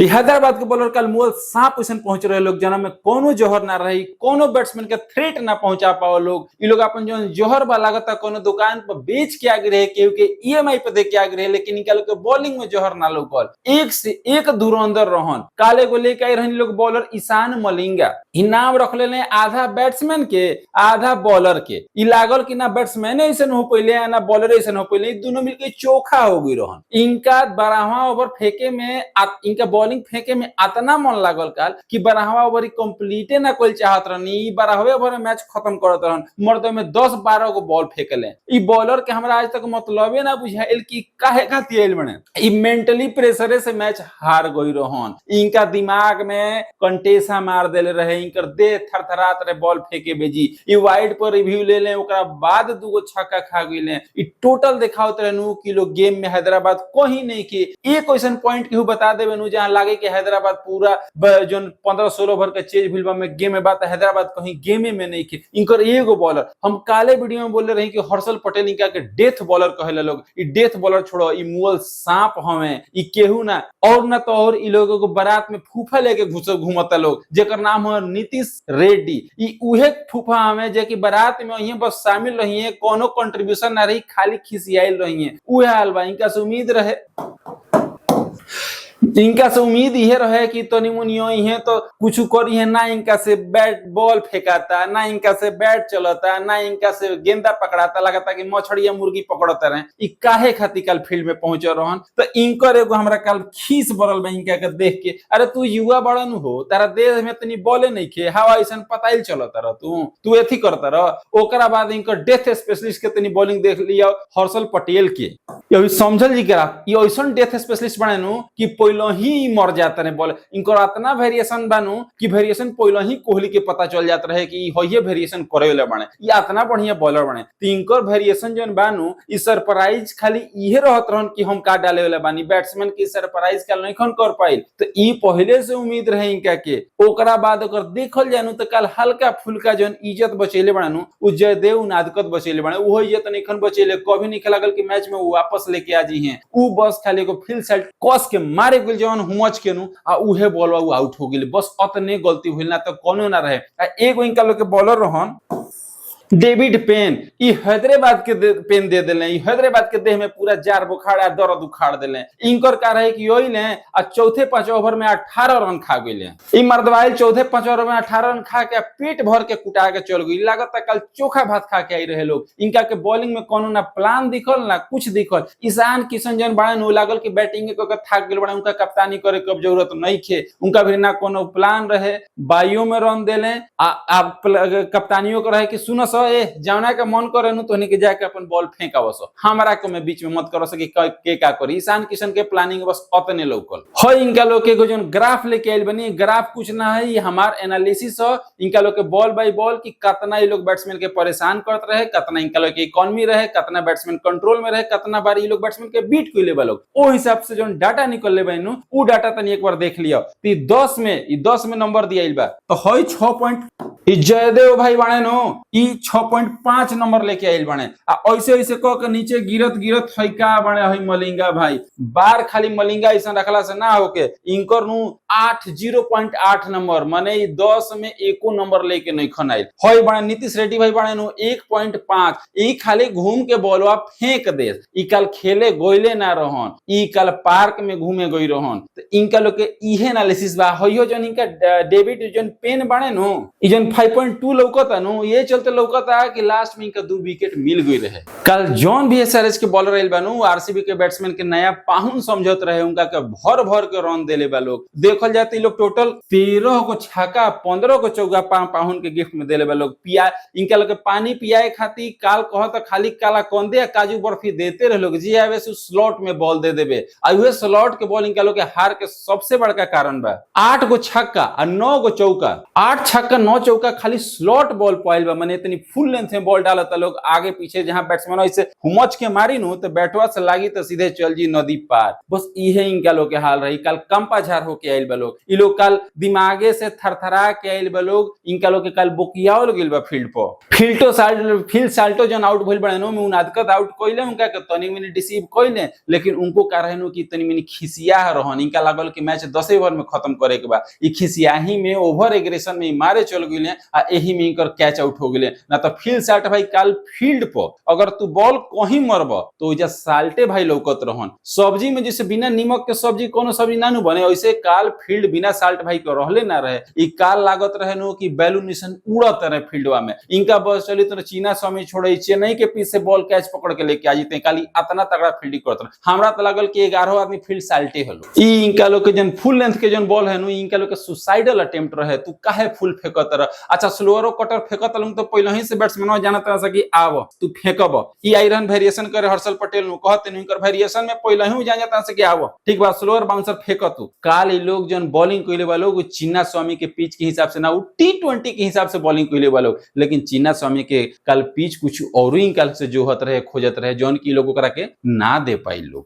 ई हैदराबाद के बॉलर कल मुअल सांप ऐसन पहुंच रहे लोग जना में कोनो जहर ना रही, कोनो बैट्समैन के थ्रेट ना पहुंचा पाओ लोग। ई लोग अपन जो जहर बा लागता कोनो दुकान पर बेच के आगे रहे, केहू के ईएमआई पर दे के आगे रहे, लेकिन इनका लोग के बॉलिंग में जहर ना लौकल। एक से एक धुरंधर रहन। काले को लेके आए रहन लोग बॉलर ईशान मलिंगा। ई नाम रख लेले आधा बैट्समैन के आधा बॉलर के। ई लागल कि ना बैट्समैन ऐसन हो पहले ना बॉलर ऐसन हो पहले, दोनों मिलके चोखा हो गई रहन। इनका 12वां ओवर फेंके में इनका बॉलिंग फेंके में अतना मन लागल काल कि 12वां ओवर कंप्लीटे ना कोई चाहत रहनी। ई 12वें ओवर में मैच खत्म करत रहन। मर्द में 10-12 गो बॉल फेंकले। ई बॉलर के हमरा आज तक मतलबे ना बुझाइल कि काहे खातिर आइल बने। ई मेंटली प्रेशरे से मैच हार गई रहन। इनका दिमाग में कंटेसा मार देले रहे, इनकर देह थरथरात रहे बॉल फेंके बेजी। ई वाइड पर रिव्यू ले ले, ओकरा बाद दूगो छक्का खा गइले। ई टोटल देखावत रहनु कि लोग गेम में हैदराबाद कहीं नहीं की। एक ऐसन पॉइंट केहू बता देवे नु जहां लागे कि हैदराबाद पूरा जोन 15-16 ओवर के चेज भिलवा में गेम में बात, हैदराबाद कहीं गेमे में नहीं की। इनकर एगो बॉलर हम काले वीडियो में बोले रही कि हर्षल पटेल इनका के डेथ बॉलर कहेला लोग। ई डेथ बॉलर छोड़ो, ई मुअल सांप हवे, ई केहू ना और ना तो और ई लोगों को बारात में फूफा लेके घुस घूमता लोग, जेकर नाम है नीतीश रेड्डी। ई उहे फूफा हवे जे कि बारात में वही बस शामिल रही है, कोनो कंट्रीब्यूशन ना रही, खाली खिसियाइल रही है। उहे हाल बा। इनका से उम्मीद रहे, इनका से उम्मीद ये रहे कि तनी मुनी है तो कुछ करी है ना। इनका से बैट बॉल फेंकाता ना, इनका से बैट चलता ना, इनका से गेंदा पकड़ाता, लगता कि मछली या मुर्गी पकड़ता रहे। ई काहे खातिर कल फील्ड में पहुंच रहन? तो इनकर एगो हमरा कल खीस बरल बा इनका के देख के। अरे तू युवा बड़न हो, तारा देह में तनी बॉले नहीं खे, हवा ऐसन पताइल चलता रह, तू तू एथी करता रह। ओकरा बाद इनकर डेथ स्पेशलिस्ट के तनी बॉलिंग देख लिया हर्षल पटेल के। ये अभी समझल जी करा, ये ऐसन डेथ स्पेशलिस्ट बने नु कि पहले ही मर जाता रहे बॉल। इनकर इतना वेरिएशन बानू कि वेरिएशन पहले ही कोहली के पता चल जाता रहे कि होइए वेरिएशन करे वाला बने। ये इतना बढ़िया बॉलर बने तो इनकर वेरिएशन जोन बानू ई सरप्राइज खाली इहे रहत रहन कि हम का डाले वाला बानी। बैट्समैन की सरप्राइज काल नहीं खन कर पाइल, तो ई पहले से उम्मीद रहे इनका के। ओकरा बाद अगर देखल जानू तो कल हल्का फुल्का जोन इज्जत बचेले बनानू उ जयदेव उनादकत बचेले बने, उहो इज्जत नहीं खन बचेले। कभी नहीं लागल कि मैच में वो वापस लेके आ जी हैं। उ बस खाली एगो फील्ड सेट कस के मारे गेल जवन हुमच के नु आ उहे बॉल उ आउट हो गेल। बस अतने गलती होइल ना तो कोनो ना रहे। आ एगो इनका लोग के बॉलर रहन डेविड पेन, ई हैदराबाद के पेन दे देले। ई हैदराबाद के देह में पूरा जार बुखार आ दर्द उखाड़ देले। इनकर का रहे कि ओइले आ चौथे पांचवें ओवर में 18 रन खा गइले। ई मर्दवाइल चौथे पांचवें ओवर में 18 रन खा के पेट भर के कुटा के चल गई। लागत कल चोखा भात खा के आई रहे लोग। इनका के बॉलिंग में कोनो ना प्लान दिखल ना कुछ दिखल। ईशान किशन जन बड़ा नु लागल कि बैटिंग के थाक गेल बड़ा, उनका कप्तानी करे के अब जरूरत नहीं खे। उनका भी ना कोनो प्लान रहे, बाइयो में रन देले। आ आप कप्तानियों के रहे कि सुनो सो ए जावना के मन करे नु तोहनी के जाके अपन बॉल फेंकावस, हमरा को में बीच में मत करो सके के का करी। ईशान किशन के प्लानिंग बस अतने लौकल है। इनका लोग के एगो जोन ग्राफ लेके आइल बनी, ग्राफ कुछ ना है, ये हमार एनालिसिस हो इनका लोग के बॉल बाय बॉल कि कतना ये लोग बैट्समैन के परेशान करत रहे, कतना इनका लोग के इकोनॉमी रहे, कतना बैट्समैन कंट्रोल में रहे, कतना बार ये लोग बैट्समैन के बीट कइले बा लोग। ओ हिसाब से जोन डाटा निकल ले बा उ डाटा तनी एक बार देख लियो। तो 10 में ई 10 में नंबर दियाइल बा तो हई 6 पॉइंट ई जयदेव भाई बाणे नो ई 6.5 नंबर लेके आइल बाणे। आ ऐसे ऐसे क के नीचे गिरत गिरत हई का बाणे हई मलिंगा भाई। बार खाली मलिंगा ऐसा रखला से ना होके इनकर नु 8 0.8 नंबर माने ई 10 में एको नंबर लेके नहीं खनाइल हई बाणे। नीतीश रेड्डी भाई बाणे नु 1.5। ई खाली घूम के बॉलवा फेंक दे। ई कल खेले गोइले ना रहन, ई कल पार्क में घूमे गई रहन। तो इनका लोग के इहे एनालिसिस बा। हइयो जन इनका डेविड जन पेन बाणे नु ई जन 5.2 लौकता नु, ये चलते लौकता कि लास्ट में इनका 2 विकेट मिल गई रहे। कल जॉन भी एसआरएच के बॉलर आइल बानू आरसीबी के बैट्समैन के नया पाहुन समझत रहे, उनका के भर भर के रन देले बा लोग। देखल जाए तो लोग टोटल 13 को छक्का 15 को चौका पाहुन के गिफ्ट में देले बा लोग। पिया इनका लोग के पानी पियाए खातिर काल कह तो खाली काला कंदे या काजू बर्फी देते रहे लोग। जी आवे से स्लॉट में बॉल दे देबे आ उहे स्लॉट के बॉल इनका लोग के हार के सबसे बड़का कारण बा। 8 गो छक्का आ 9 गो चौका, 8 छक्का 9 चौका खाली स्लॉट बॉल पाइल बा, माने इतनी फुल लेंथ में बॉल डालता लोग आगे पीछे जहां बैट्समैन ऐसे हुमच के मारी नु तो बैटवा से लागी तो सीधे चल जी नदी पार। बस इहे इनका लोग के हाल रही। कल कंपा झार होके आइल बा लोग, इ लोग कल दिमागे से थरथरा के आइल बा लोग। इनका लोग के कल बोकियावल गेल बा फील्ड पर। फिल्टो साल्ट फिल साल्टो जन आउट भइल बड़े नु उनादकत आउट कइले, उनका के तनी मिनी रिसीव कइले, लेकिन उनको का रहनु कि तनी मिनी खिसिया रहन। इनका लागल कि मैच 10 ओवर में खत्म करे के बा। इ खिसियाही में ओवर एग्रेशन में मारे चल गेले आ एही में इनकर कैच आउट हो गेले ना। तो फिल साल्ट भाई काल फील्ड पर अगर तू बॉल कहीं मरब तो ओइजा साल्टे भाई लौकत रहन। सब्जी में जैसे बिना नीमक के सब्जी कोनो सब्जी ना नु बने, वैसे काल फील्ड बिना साल्ट भाई के रहले ना रहे। इ काल लागत रहे नु कि बैलून निसन उड़त रहे फील्डवा में। इनका बस चली तो चीना स्वामी छोड़े चेन्नई के पीछे बॉल कैच पकड़ के लेके आ जीते। काली अतना तगड़ा फील्डिंग करत रहे। हमरा तो लागल कि 11 आदमी फील्ड साल्टे हलो। इ इनका लोग के जन फुल लेंथ के जन बॉल है नु, इनका लोग के सुसाइडल अटेम्प्ट रहे। तू काहे फुल फेंकत रह? अच्छा स्लोअरो कटर फेंकत रहलूं तो पहले ही से बैट्समैन जानत रह कि आव तू फेंकब। इ आयरन वेरिएशन करे हर्षल पटेल नु कहते नु, इनकर वेरिएशन में पहले ही जान जाता से कि आव ठीक बा स्लोअर बाउंसर फेंक तू। काल इ लोग जन बॉलिंग कइले बा लोग चिन्ना स्वामी के पिच के हिसाब से ना, उ टी20 के हिसाब से बॉलिंग कइले बा लोग। लेकिन चिन्ना स्वामी के कल पिच कुछ और ही काल से जोहत रहे खोजत रहे, जौन की लोग ओकरा के ना दे पाई लोग।